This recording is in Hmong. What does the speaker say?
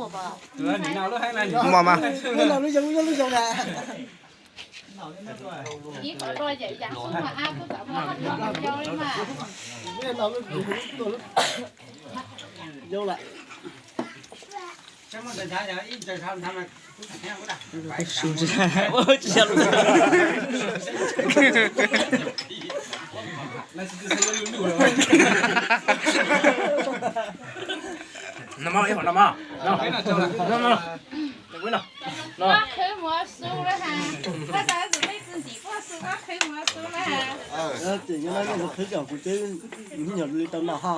Mos mas. No mas, no mas. No. Qhwv mus su lawm has. Tab sis tus peb tsis ntim kuj su, qhwv mus su lawm has. Ces nyob no nej mus qhwv kom kuv twb ib nyuag li tau noj ho.